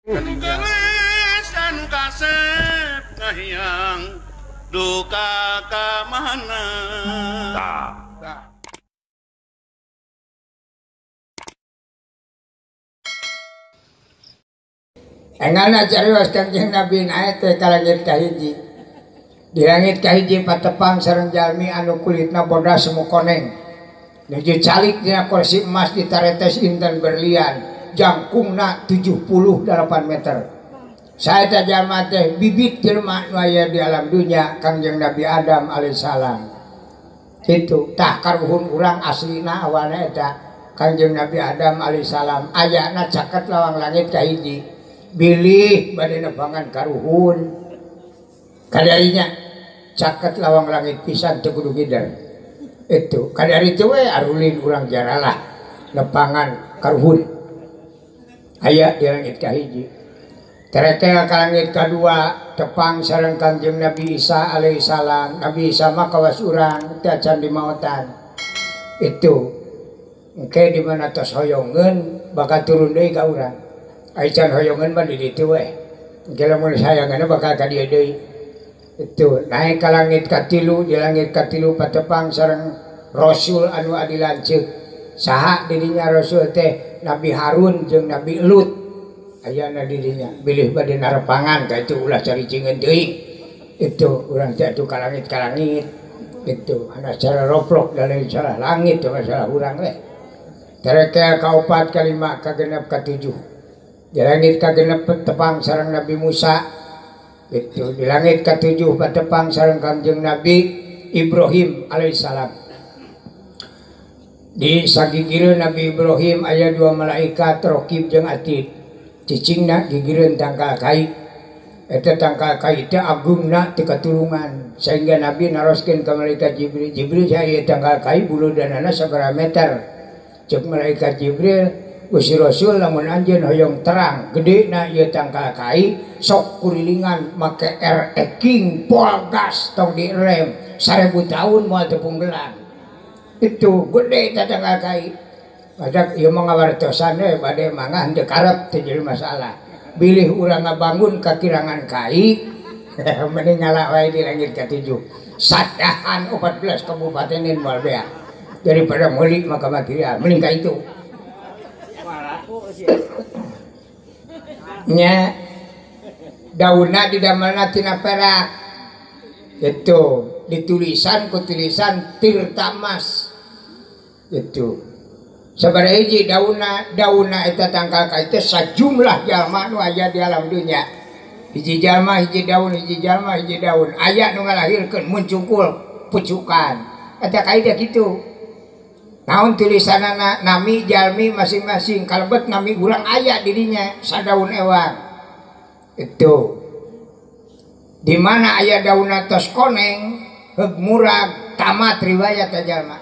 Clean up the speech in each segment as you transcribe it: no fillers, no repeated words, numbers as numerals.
Anu gelis anu kasep kahiyang duka ka mana. Tah. Enggalna carios Kangjeng Nabi naek teh ka langit kahiji. Di langit kahiji patepang sareng jalmi anu kulitna bodas semu koneng. Nuju calik dina kursi emas ditaretes intan berlian. Jangkungna 78 meter. Saeta jalma teh bibit jelema nu aya di alam dunya Kangjeng Nabi Adam alaihissalam. Kitu tah karuhun urang aslina awalna eta Kangjeng Nabi Adam alaihissalam ayana caket lawang langit kahiji. Bilih bade nepangan karuhun. Kadarinya caket lawang langit pisan teu kudu gider. Itu kadari teu we arulin urang jaralah nepangan karuhun. Aya di langit kahiji. Teretel ka langit kadua tepang sareng Kangjeng Nabi Isa alaihissalam. Nabi Isa mah kawas urang teu acan dimaotan. Itu engke di mana tos hoyongeun bakal turun deui ka urang. Ai can hoyongeun mah di ditu we. Engke lamun sayangeunna bakal ka dieu deui. Itu naik ka langit katilu, di langit katilu patepang sareng Rasul anu adi lanceuk. Saha didinya Rasul teh Nabi Harun jeung Nabi Lut ayana didinya bilih bade narepangan ka itu ulah caricingeun teuing. Itu urang teh atuh ka langit itu ana cara roprok da lain salah langit teh masalah urang we. Terekel ka opat ka lima ka genep ka tujuh. Di langit ka genep tepang sareng Nabi Musa. Itu di langit ka tujuh patepang sareng Kangjeng Nabi Ibrahim alaihissalam. Di sagigireun Nabi Ibrahim aya dua malaikat Rokib jeung Atid. Cicingna gigireun tangkal kai. Eta tangkal kai teh agungna teu katulungan sehingga Nabi naroskeun ka malaikat Jibril, Jibril saya tangkal kai buludanana sabaraha meter. Ceuk malaikat Jibril, Gusti Rasul lamun anjeun hoyong terang gedena ieu tangkal kai sok kurilingan make RE King pol gas tong direm 1000 tahun moal teu punggelan. Itu gede tangkal kai. Badak ieu mah ngawartosan we bade mangga henteu karep teu jadi masalah. Bilih urang ngabangun kakirangan kai mending ngala wae di langit katujuh. Sadahan 14 kabupatenin moal beak. Daripada meuli maka material mending ka itu. Nya daunna didamelna tina perak. Itu ditulisan ku tulisan Tirta Mas. Itu sabaraha hiji daunna, daunna eta tangkal kai teh sajumlah jalma nu aya di alam dunya. Hiji jalma hiji daun, hiji jalma hiji daun. Aya nu ngalahirkeun mun cungkul pucukan. Eta kai teh kitu. Naon tulisanana nami jalmi masing-masing kalebet nami urang aya dirinya sadaun ewang. Itu di mana aya daunna tos koneng heug murag tamat riwayat jalma.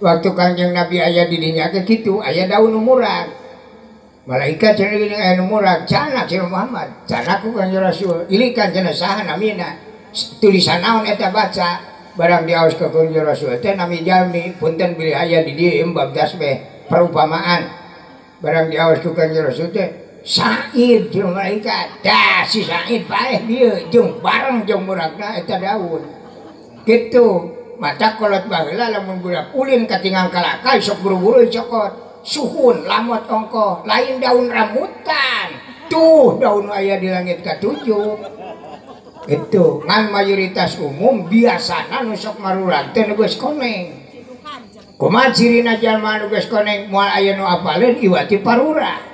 Waktu Kangjeng Nabi aya di dinya teh kitu aya daun murag. Malaikat cenah geuning aya nu murag, cenah cenah Muhammad, cenah ku Kangjeng Rasul, ilikan cenah saha namina. Tulisan naon eta baca barang diaos ka Kangjeng Rasul teh nami jalmi punten bilih aya di dieu bab tasbih perumpamaan. Barang diaos ku Kangjeng Rasul teh Said jeung malaikat. Dah si Said paeh dieu jeung bareng jeung muragna eta daun. Kitu mata kolot baheula lamun budak ulin katingang kalakay sok buru-buru cokot suhun lamot ongkoh lain daun rambutan tuh daun aya di langit katujuh. Itu ngan mayoritas umum biasana nu sok maruran teh nu geus koneng. Kumaha cirina jalma nu geus koneng moal aya nu apaleun iwati parurah.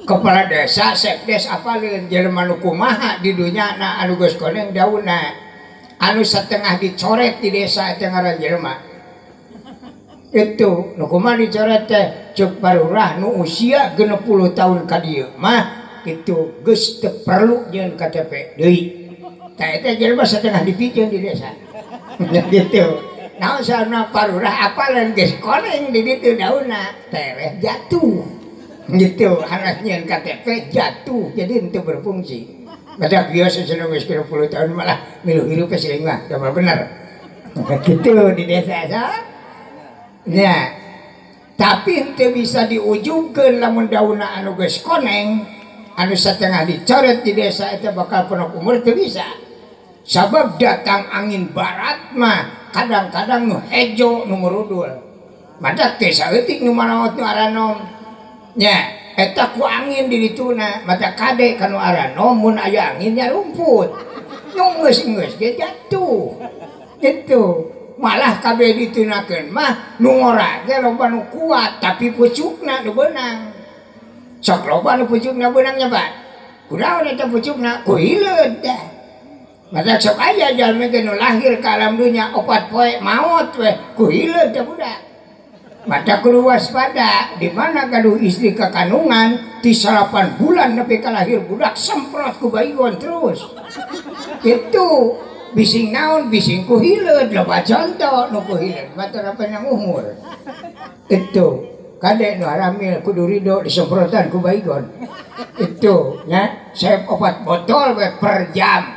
Kepala desa sekdes apaleun jelema nu kumaha di dunya na anu geus koneng daunna anu setengah dicoret di desa eta ngaran jelema. Itu nu kumaha dicoret teh ceuk parurah nu usia 60 tahun ka dieu mah kitu geus teu perlu jeung KTP deui. Tah eta jelema setengah dipijeun di desa. Gitu. Naon sauna parurah apaleun geus koneng di ditu daunna tereh jatuh. Gitu harus nyieun KTP jatuh jadi henteu berfungsi. Badak biasa cenah geus 30 tahun malah milu hirup seuing mah damel bener. Gitu di desa sa. Nya. Tapi henteu bisa diujungkeun lamun daunna anu geus koneng anu satengah dicoret di desa eta bakal ponok umur teu bisa. Sabab datang angin barat mah kadang-kadang nu hejo nu murudul. Matak teh saeutik nu maraot nu aranom. Nya eta ku angin di dituna mata kade kanu aranom mun aya anginnya rumput. Nu geus-geus ge jatuh. Gitu. Malah kabeh ditunakeun mah nu ngora ge loba nu kuat tapi pucukna nu beunang. Sok loba nu pucukna beunangnya Pak. Kunaon eta pucukna? Ku hileud teh. Mata sok aya jalmi ge nu lahir ka alam dunya opat poe maot we ku hileud teh budak. Mata kudu waspada di mana gaduh istri kakandungan ti 8 bulan nepi ka lahir budak semprot ku baygon terus. Gitu. Bising naon bising ku hileud loba contoh nu ku hileud batur apa yang umur. Itu kade nu haramil kudu ridho disemprotan ku baygon. Itu nya saya opat botol we per jam.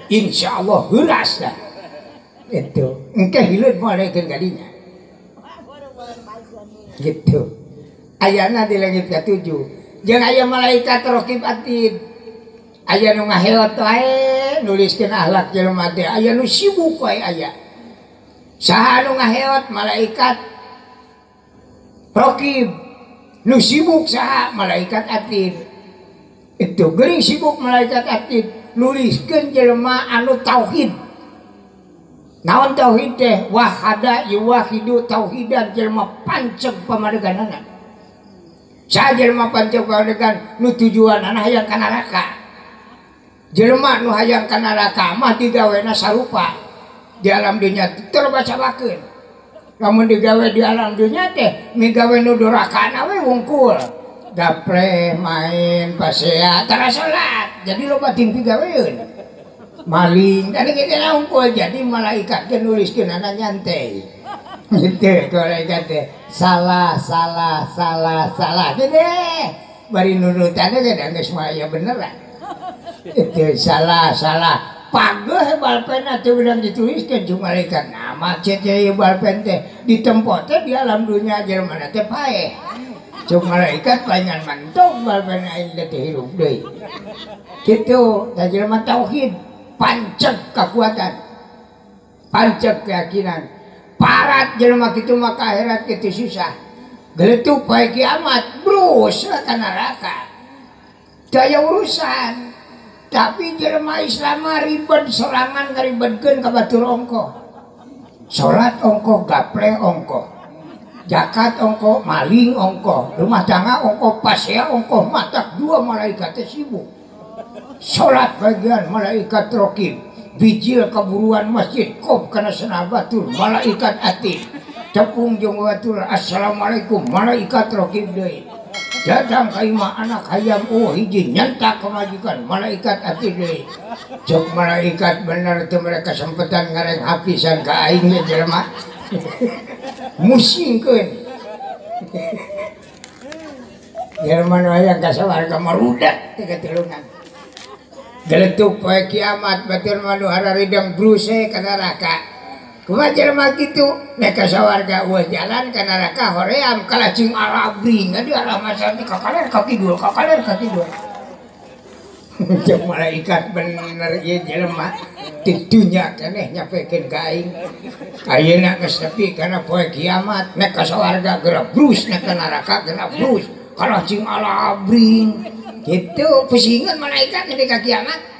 Insyaallah heuras dah. Itu engke hileud moal daekeun ka dinya. Gitu. Ayana di langit ka-7. Jeung aya malaikat raqib atid. Aya nu ngaheot wae nuliskeun akhlak jelema teh, aya nu sibuk wae aya. Saha nu ngaheot malaikat raqib, nu sibuk saha malaikat atid. Itu geuring sibuk malaikat atid nuliskeun jelema anu tauhid. Naon tauhid teh? Wahada yuwahidu tauhidan, jelema panceg pamadeganana. Saha jelema panceg pamadegan nu tujuanana hayang ka neraka. Jelema nu hayang ka neraka mah digawena sarupa di alam dunya terbacabakeun. Lamun digawe di alam dunya teh migawe nu dorakana we wungkul. Gaple main pasea tara salat. Jadi loba ting pigaweun. Maling tadi kita wungkul jadi malaikat teh nuliskeunana nyantai. Gitu malaikat teh salah salah salah salah. Gede bari nurutanna ge da geus mah aya beneran. Itu salah salah pageuh balpen atuh urang dituliskeun ku malaikat. Nah macet ieu balpen teh ditempo teh di alam dunya jelema teh paeh. Cuk malaikat palingan mantog balpen aing teh hirup deui. Kitu da jelema tauhid panceg kekuatan. Panceg keyakinan. Parat jelema kitu mah ka akhirat kitu susah. Geletuk poe kiamat brus ka neraka. Daya urusan. Tapi jelema Islam ribet sorangan ngaribetkeun ka batur ongkoh. Salat ongkoh, gaple ongkoh. Zakat ongkoh, maling ongkoh, rumah tangga ongkoh, pasea ongkoh, matak dua malaikat teh sibuk. Salat bagian malaikat raqib, bijil kaburuan masjid, kop kana senah batur, malaikat atid. Tepung jeung batur, assalamualaikum, malaikat raqib deui. Datang ka imah anak hayam oh hiji nyentak kemajikan malaikat atid deui. Cok malaikat bener teu mereka sempetan ngareng hapisan ka aing ge jelema. Musingkeun. Jelema nu hayang ka sawarga marudak teh katulungan. Geletuk poe kiamat batur mah nu hararidang bruse ka neraka. Kumaha jelema kitu nek ka sawarga eueuh jalan ka neraka hoream kalah cing alabring di arah masa teh ka kaler ka kidul ka kaler ka kidul. Jeung malaikat bener ieu jelema di dunya keneh nyapekeun ka aing. Ayeuna geus nepi kana poe kiamat nek ka sawarga geura brus nek ka neraka geura brus kalah cing alabring. Kitu pusingan malaikat nepi ka kiamat.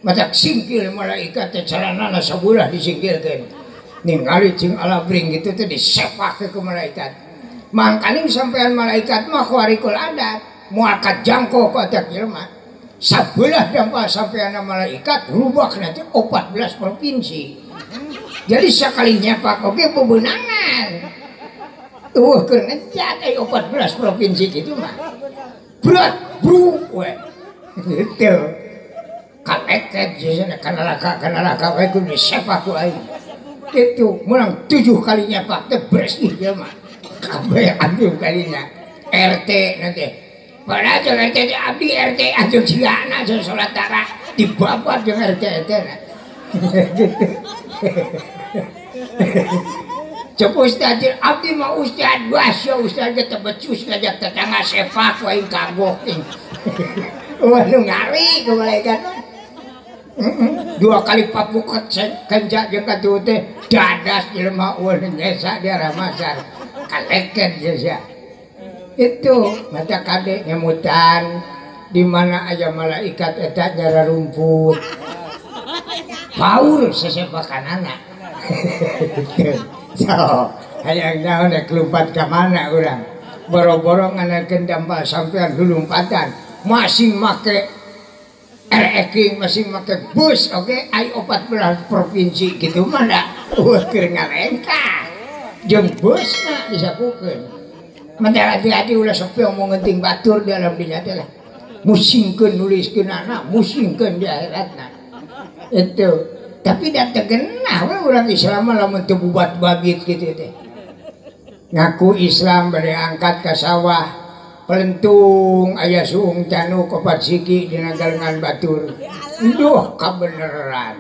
Matak singkil malaikat teh calanana sabulah disingkilkeun. Ningali cing alabring gitu teh disepak ke malaikat. Mangkaning sampean malaikat mah khawarikul adat, moal kajangko ku atak jelema. Sabelah dampa sampean malaikat rubah nanti 14 provinsi. Jadi sakali nyepak oge bebenangan. Eueuh keur ngejat aya 14 provinsi kitu mah. Berat bruk we. Gitu. Kaleket jeung ka neraka we kudu disepak ku aing. Itu menang 7 kali nyepak teh bersih jelema. Kabeh atuh kalinya. RT nanti. Padahal jeung RT teh abdi RT atuh sigana jeung salat tara dibabat jeung RT RT na. Gitu. Cek ustad abdi mah ustad wah sia ustad ge teu becus ngajak tetangga sepak wae kagok. Wah nu ngari ku malaikat. Dua kali papuket kenca jeung katuhu teh dadas jelema eueuh nyesa di arah masar. Kaleken sia. Itu mata kade ngemutan di mana aya malaikat eta nyara rumput. Paur sesepakanana. So, hayang naon rek lumpat ka mana urang. Boro-boro nganakeun dampal sampean lulumpatan, masing make RX, masing make bus oge ai 14 provinsi kitu mah da eueuh keur ngalengkah. Jeung busna disakukeun. Meneh hati-hati ulah sepi omong ngenting batur di alam dunya teh lah. Musingkeun nuliskeunana, musingkeun di akhiratna. Itu. Tapi da teu genah we urang Islam mah lamun teu bubat babit kitu teh. Ngaku Islam bade angkat ka sawah, pelentung aya suung canuk opat siki dina galengan batur. Duh kabeneran.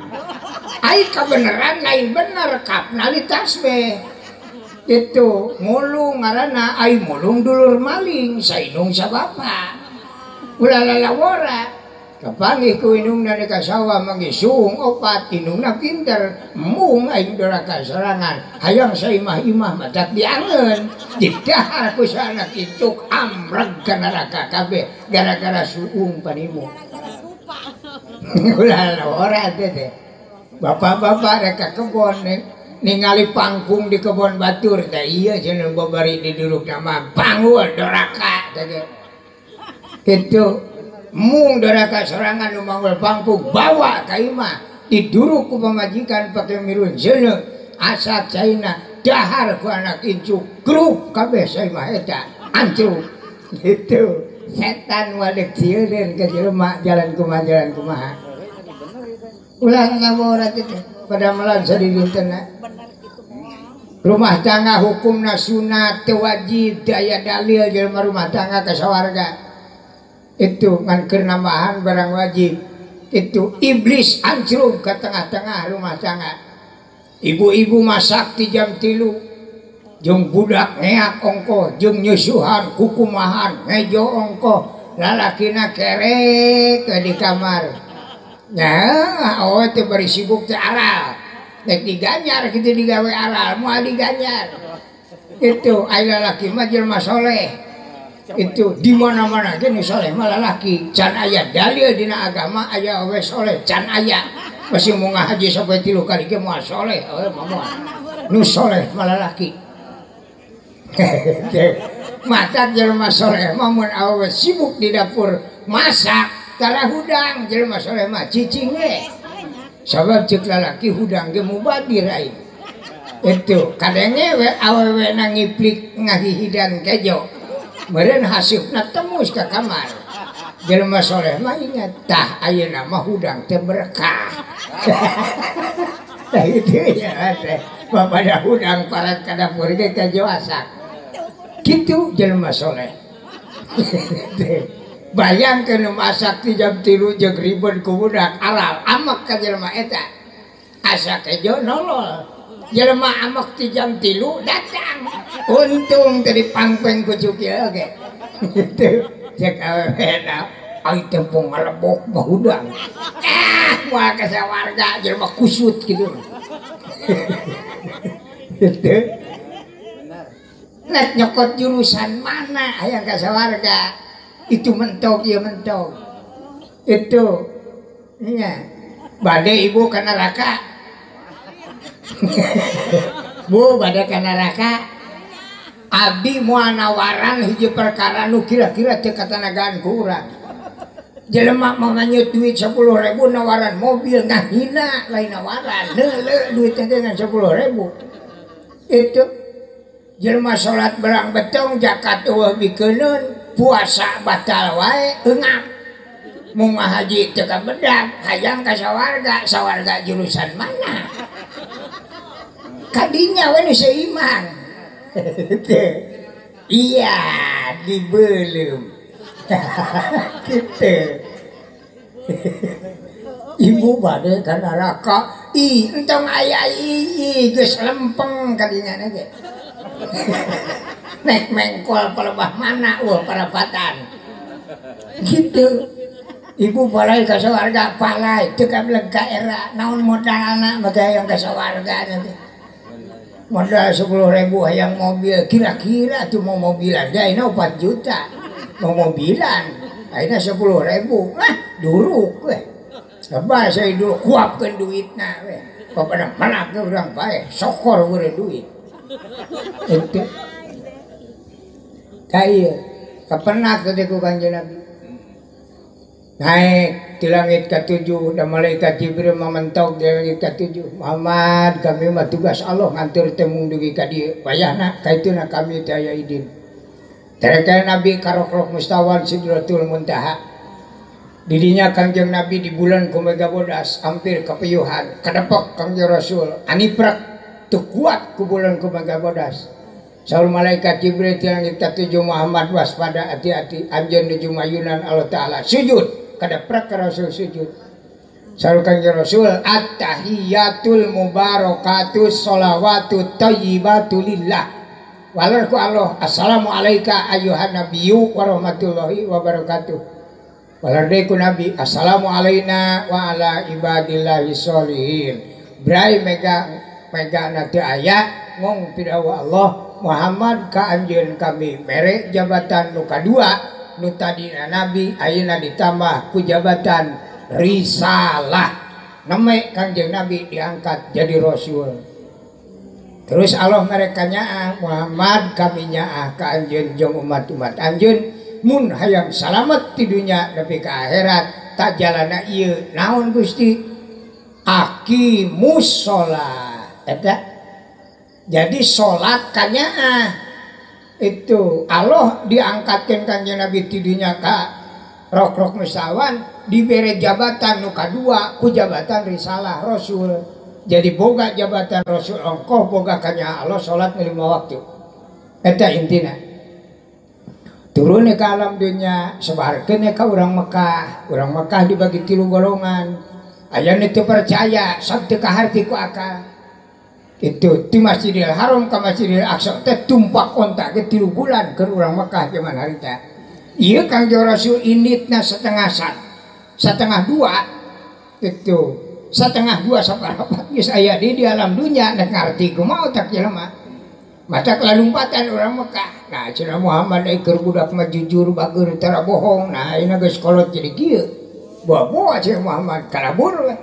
Ai kabeneran lain bener kapna tasbih. Itu mulung ngaranna ai mulung dulur maling sainung sabapa. Ulah lalawora. Kapanggih ku indungna di ka sawah manggih suung opat indungna pinter mung aing doraka sorangan hayang saimah-imah matak diangeun didahar ku sanak incuk amreg ka neraka kabeh gara-gara suung panimu. Ulah ora teh. Bapak-bapak rek ka kebon ningali pangkung di kebon batur teh ieu cenah babari didurukna mah panggul doraka teh. Kitu mung doraka sorangan nu manggul pangpung bawa ka imah diduruk ku pamajikan pake mirun seuneu asak caina dahar ku anak incuk grup kabeh saimah eta ancruk gitu. Setan wadek sieun ka jelema jalan kumaha jalan kumaha ulah ngawora teh pada melan sadidintenna. Rumah tangga hukumna sunat teu wajib teu aya dalil jelema rumah tangga ka sawarga. Itu ngan keur nambahan barang wajib. Itu iblis ancrug ke tengah-tengah rumah tangga. Ibu-ibu masak di jam 3 jeung budak ngeak ongkoh jeung nyusuhan kukumahan ngejo ongkoh lalakina kerek di kamar. Nah, awewe teh bari sibuk teh aral. Rek diganyar kitu digawe aral moal diganyar. Itu ai lalaki mah jelema soleh. Itu di mana-mana ge nu soleh mah lalaki can aya dalil dina agama aya awewe soleh can aya masih mau ngahaji sampai 3 kali ge moal soleh awewe mah moal nu soleh mah lalaki. Matak jelema soleh mah mun awewe sibuk di dapur masak tara hudang jelema soleh mah cicing we sabab ceuk lalaki hudang ge mubadir aing. Itu kadenge we awewe na ngiplik ngahihidan kejo meureun hasupna tembus ka kamar. Jelema soleh mah ingat tah ayeuna mah hudang teh berkah. Tah itu ya teh bapada hudang parat ka dapur ge kejo asak. Kitu jelema soleh. Bayangkeun nu masak ti jam 3 jeung ribet ku budak alal amek ka jelema eta. Asa kejo nolol. Jelema amek ti jam 3 datang. Untung tadi pangpeng ku cukil oge. Gitu. Cek awewe ai tempung ngalebok mah hudang. Moal ka sawarga jelema kusut kitu. Gitu. Nek nyokot jurusan mana hayang ka sawarga? Itu mentok ieu mentok. Itu nya. Bade ibu ka neraka. Bu bade ka neraka. Abdi moal nawaran hiji perkara nu kira-kira teu katanagaan ku urang. Jelema mah nganyut duit 10.000 nawaran mobil ngahina lain nawaran neuleuh duit teh ngan 10.000. Itu jelema salat berang betong zakat eueuh bikeuneun puasa batal wae eungap. Mun ngahaji teu kabedag hayang ka sawarga, sawarga jurusan mana? Kadinya we nu seiman. Iya dibelum. Gitu. Ibu bade ka neraka. Ih, entong aya ih geus lempeng kadinya ge. Nek mengkol palebah mana eueuh parapatan. Gitu. Ibu palai ka sawarga palai teu kabeleg ka era naon modalna mah hayang ka sawarga teh. Modal 10.000 hayang mobil kira-kira tuh mau mobilan ge ayeuna 4 juta. Mau mobilan ayeuna 10.000 lah duruk we. Lebah saya dulu kuapkeun duitna we. Papada malak ge urang bae sokor we duit. Itu. Ka ieu kapenak teh ku Kanjeng Nabi. Naik di langit ke-7 dan malaikat Jibril mementok di langit ke-7. Muhammad kami mah tugas Allah nganteur teh mung dugi ka dieu. Wayahna kaituna kami teh aya idin. Terkait Nabi karokrok mustawan Sidratul Muntaha. Didinya Kangjeng Nabi di bulan ku mega bodas hampir kepiyuhan kadepok Kangjeng Rasul aniprak teu kuat ku bulan ku mega bodas. Saur malaikat Jibril ti langit ka-7 Muhammad waspada hati-hati anjeun nuju mayunan Allah Taala sujud kadeprak ka Rasul sujud. Saur Kangjeng Rasul at-tahiyatul mubarakatus sholawatut thayyibatu lillah. Walar ku Allah assalamu alayka ayyuhan nabiyyu wa rahmatullahi wa barakatuh. Walar deui ku Nabi assalamu alaina wa ala ibadillahi sholihin. Brai mega megana teu aya ngong pidawa Allah Muhammad ka anjeun kami mere jabatan nu kadua nu tadina nabi ayeuna ditambah ku jabatan risalah. Neme Kangjeng Nabi diangkat jadi rasul. Terus Allah mereka nyaah Muhammad kami nyaah ka anjeun jeung umat-umat anjeun mun hayang salamet ti dunya nepi ka akhirat tak jalana ieu naon Gusti aqimus shalah eta. Jadi salat kanyaah itu Allah diangkatkeun Kanjeng Nabi ti dunya ka rokrok musawan dibere jabatan nu kadua ku jabatan risalah rasul. Jadi boga jabatan rasul ongkoh boga kanyaah Allah salat 5 waktu eta intina. Turun ke alam dunia sebarkeun ka urang Mekah. Urang Mekah dibagi 3 golongan. Aya nu teu percaya sok teu kaharti ku akal. Itu di Masjidil Haram ka Masjidil Aqsa teh tumpak onta ge 3 bulan keur urang Mekah zaman harita. Ieu Kangjeng Rasul inditna setengah sat, setengah dua itu. Setengah dua saparapat geus aya di alam dunia nek ngarti kumaha otak jelema. Mata kelalumpatan orang Mekah. Nah, cenah Muhammad euy keur budak mah jujur bager tara bohong. Nah, ayeuna geus kolot jadi kieu. Boa-boa cenah Muhammad kalabur we.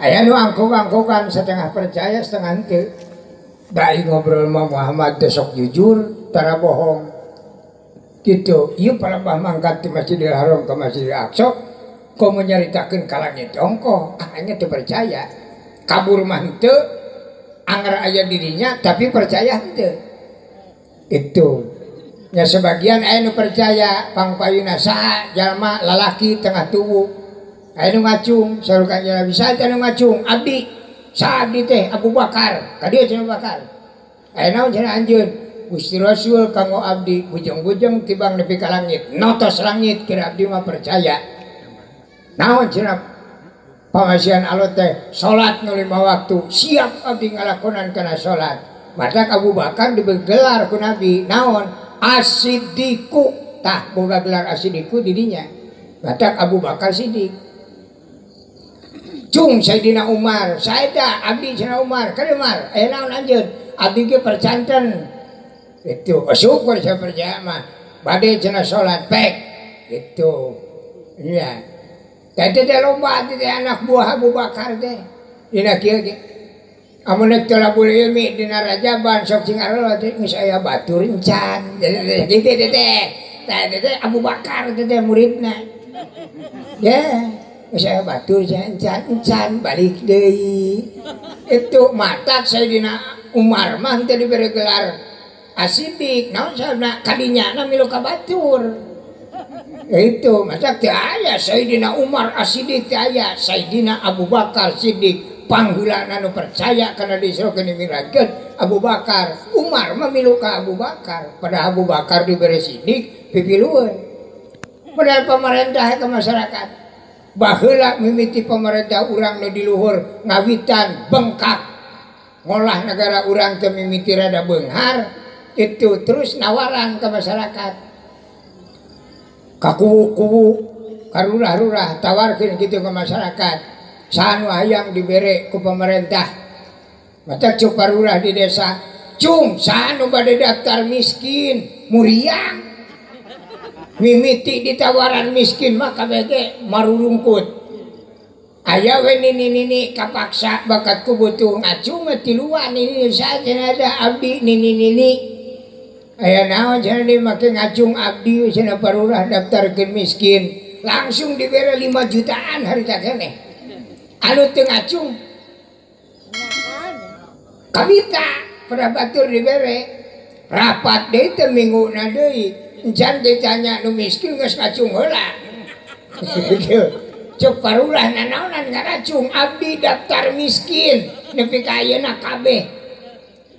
Aya nu angkog-angkogan setengah percaya setengah henteu. Da ngobrol mah Muhammad teh sok jujur tara bohong. Kitu, ieu palebah mangkat di Masjidil Haram ka Masjidil Aqsa komo nyaritakeun ka langit ongkoh, ah nya teu percaya. Kabur mah henteu. Anggar aya dirinya tapi percaya henteu. Itu. Nya sebagian aya nu percaya pangpayuna saha jalma lalaki tengah tubuh. Aya nu ngacung saur Kanjeng Nabi saha nu ngacung abdi. Saha abdi teh Abu Bakar. Ka dieu cenah Abu Bakar. Aya naon cenah anjeun? Gusti Rasul kanggo abdi bujeng-bujeng tibang nepi ka langit. Notos langit kira abdi mah percaya. Naon cenah pamasihan Allah teh salat nu 5 waktu siap abdi ngalakonan kana salat. Matak Abu Bakar diberi gelar ku Nabi naon as-siddiqu. Tah boga gelar as-siddiqu di dinya. Matak Abu Bakar Siddiq. Cung Sayyidina Umar, saeda abdi cenah Umar, ka Umar, aya naon anjeun? Abdi ge percanten. Itu syukur saya percaya mah. Bade cenah salat pek. Itu. Iya. Teh teh loba teh anak buah Abu Bakar teh. Dina kieu ge. Amun rek tolabul ilmi dina Rajaban sok cing areulah teh geus aya batur encan. Gitu teh teh. Teh teh Abu Bakar teh teh muridna. Ya, geus aya batur encan encan balik deui. Itu matak Sayyidina Umar mah teh dibere gelar As-Siddiq. Naon sababna kadinyana milu ka batur. Itu masa teu aya Sayyidina Umar As-Siddiq teu aya Sayyidina Abu Bakar Siddiq pangheulana nu percaya kana diisrokeun dimirajkeun Abu Bakar. Umar mah milu ka Abu Bakar, padahal Abu Bakar dibere Siddiq pipilueun. Padahal pemerintah ke masyarakat Baheula mimiti pemerintah urang nu di luhur ngawitan bengkak ngolah negara urang teh mimiti rada beunghar itu terus nawaran ke masyarakat. Kakuwu-kuwu karurah-rurah tawarkeun kitu ke masyarakat. Saha nu hayang dibere ku pemerintah. Mata cuk parurah di desa, cung saha nu bade daftar miskin, muriang. Mimiti ditawaran miskin mah kabeh ge marurungkut. Aya we nini-nini kapaksa bakat ku butuh ngacung tiluan ini saja ada abdi nini-nini. Aya naon cenah di make ngacung abdi cenah parurah daftarkeun miskin, langsung dibere 5 jutaan harita keneh. Anu teu ngacung kabita pada batur dibere. Rapat deui teh mingguna deui. Encan ditanya nu miskin geus ngacung heula. Cuk parurah nanaonan ngaracung abdi daftar miskin nepi ka ayeuna kabeh.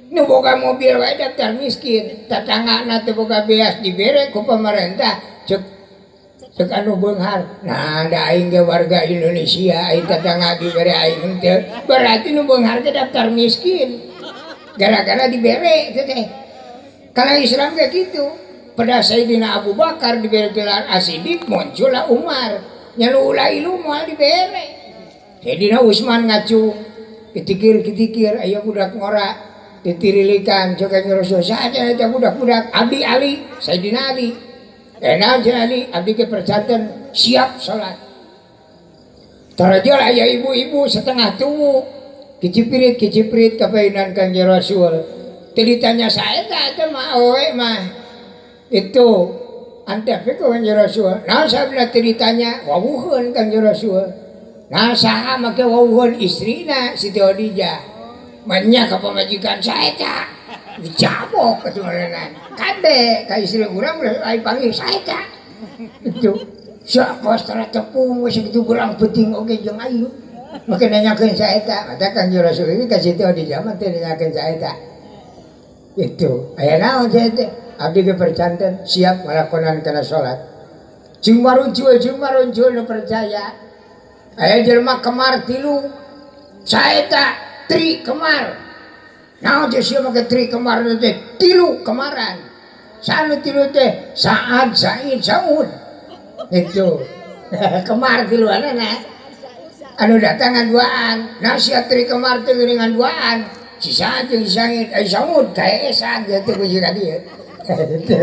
Nu boga mobil wae daftar miskin, tatanggana teu boga beas dibere ku pemerintah. Cuk cek anu beunghar. Nah, da aing ge warga Indonesia, aing tatangga dibere aing henteu. Berarti nu beunghar teh daftar miskin. Gara-gara dibere teh teh. Kalau Islam ge kitu. Pada Sayyidina Abu Bakar diberi gelar As-Siddiq, muncullah Umar. Nya nu ulah ilu moal dibere. Sayyidina Utsman ngacung, kitikir-kitikir aya budak ngora ditirilikan cek kanjeng Rasul saja eta budak-budak Abdi Ali, Sayyidina Ali. Enak cenah Ali, abdi ke percanten siap salat. Tarajal aya ibu-ibu setengah tuwu, kicipirit-kicipirit kapainan Kanjeng Rasul. Teu ditanya saeta eta mah awewe mah. Itu antep ku Kanjeng Rasul. Nah sabna teu ditanya wawuheun Kanjeng Rasul. Nah saha make wawuheun istrina Siti Khadijah. Manya ka pamajikan saeta. Dicabok keturunan. Kade ka istri urang ulah ai panggil saeta. Itu sia kos tara tepung geus kitu berang penting oge jeung aing. Make nanyakeun saeta. Mata Kanjeng Rasul ini ka Siti Khadijah mah teu nanyakeun saeta. Itu aya naon saeta? Abdi ge percanten siap ngalakonan kana salat. Jeung maruncul nu percaya. Aya jelema kemar tilu. Saeta tri kemar. Naon teh sia make tri kemar teh tilu kemaran. Sanu tilu teh Sa'ad, Sa'id, Sa'ud. Itu. Kemar tiluanana. Anu datang ngaduaan. Nah sia tri kemar teh geuningan duaan. Si Sa'ad jeung si Sa'id, ai Sa'ud kaeesan teh ku si ka dieu. Itu.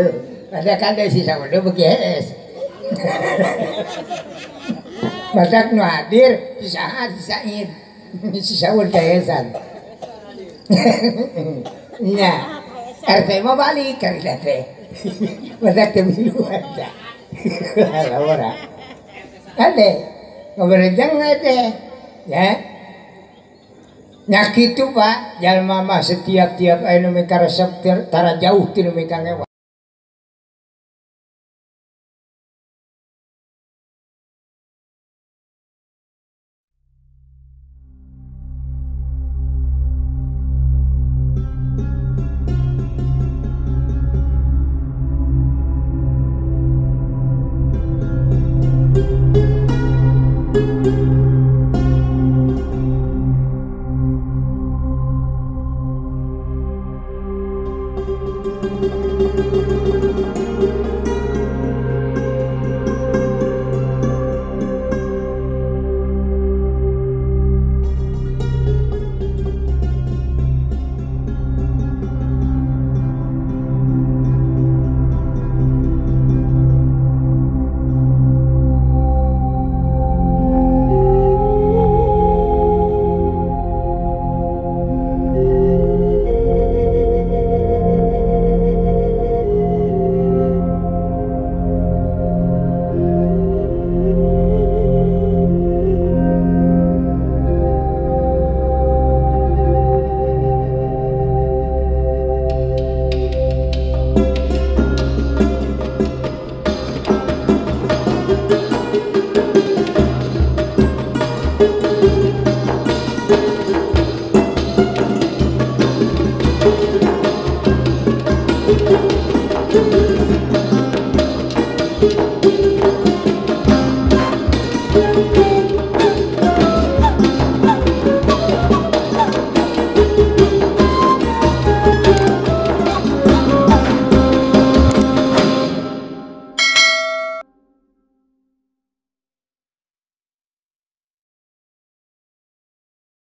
Ada kade si Sa'ud beuki hees. Badak nu hadir si Sa'ad, si Sa'id. Si Sa'ud kaeesan. Nya, RT mah balik kali teh. Badak teh milu aja. Ora. Kade ngobrol teh. Ya. Nya kitu Pak, jalma mah setiap-tiap aya nu mikaresep tara jauh ti nu mikangewa.